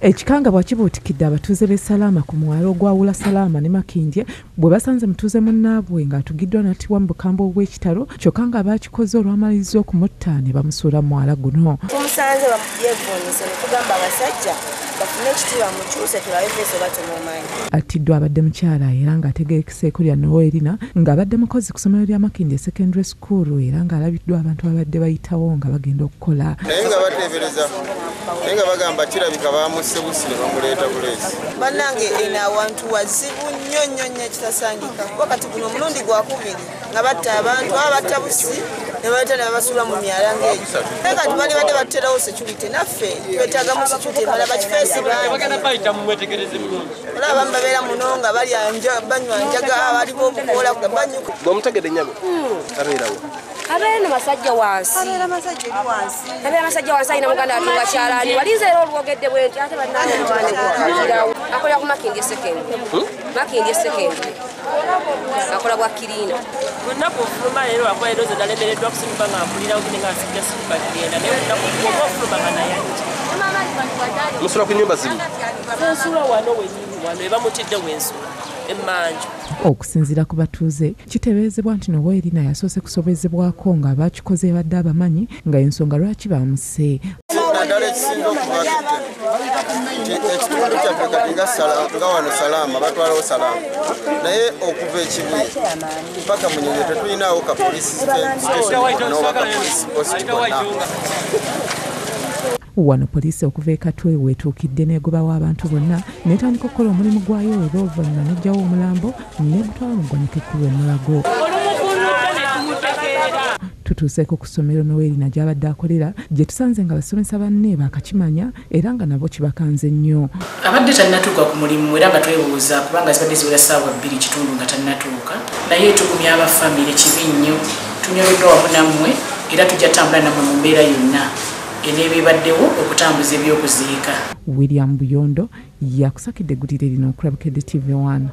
Ekikangabwa kibuutikidde abatuuze b'e Salaama ku mwalo ogwawula Salaama ne Makindye bwe basanze mutuuze munnaabwe ng'atugiddwa n'attibwa mu bukambwe obw'ekitalo, kyokka nga baakikoze olwamalirizza okumutta ne bamusuula mu mwala guno. Tumusanze yeevuunise ne tugamba abasajja bafune ekitiibwa mukyuse tulabe feesi oba tumumanyi. Attiddwa abadde mukyala era ng'ategeekeseeko lya Noelina, ng'abadde mukozi ku ssomero lya Makindye Secondary School era ng'alabiddwa abantu ababadde bayitawo nga bagenda okukola. Naye nga bateebereza, naye nga bagamba kirabika baamusse busi ne bamuleeta buleesi. Bannange eno awantu wazibu nnyo nnyo nnyo ekitasangika, kuba kati guno omulundi gwakubiri nga batta abantu, aba batta busi ne baleeta ne babasuula mu myala ng'egyo. Naye kati bali badde batuterawo security, naffe twetaagamu security emala bakifeesi bangi. Olaba abamu babeera muno nga balya banywa njaga, abaliwo obukoola banyuka. Bw'omutegedde nnyabo, abeerawo. Abeera no masajja wansi. Abeera masajja eri wansi. Abeera masajja wansi alina muganda atunga kyalaani. Walinze era olwogedde bwe nti ate bannange omutima ne gukakirawo. Akolera ku Makindye Secondary. Makindye Secondary. Akola bwa kirina. Olunaku ofuluma leero lwakuba leero nze nalemereddwa kusituka nga mpulira ogende nga nsijja situka kugenda, naye olunaku oba ofuluma nga naye ajja. Musula ku nnyumba zimu? Nsula wano wennyini wano ebamutidde wensula emmanju. Okusinziira ku batuuze, kiteeberezebwa nti Noelina yasoose kusobezebwako ng'abaakikoze badde abamanyi nga ensonga lwaki baamusse. Naddala ekisinga okubaako nti ekitundu kyaffe kati nga wano Salaama batwalawo Salaama, naye okuva e Kibuye paka Munyonyo tetulinaawo ka police station konna oba ka police post konna. Wano poliisi okuva e Katwe weetuukidde n'egobawo abantu bonna n'etandika okukola omulimu gwayo era oluvannyuma n'eggyawo omulambo n'egutwala mu ggwanika ekkulu e Mulago. Tutuuseeko ku ssomero Noelina gy'abadde akolera gye tusanze nga basomesa banne baakakimanya era nga nabo kibakanze nnyo. Abadde tannatuuka ku mulimu era nga twebuuza kubanga zibadde ziwera ssaawa 2:15 nga tannatuuka, naye tugumya abafamire kibi nnyo, tunyoloddwa wamu nammwe era tujja tambula nammwe mu mbeera yonna eneebibaddewo okutambuza ebyokuziika. William Buyondo yakusakidde eggulire lino okulabika TV1.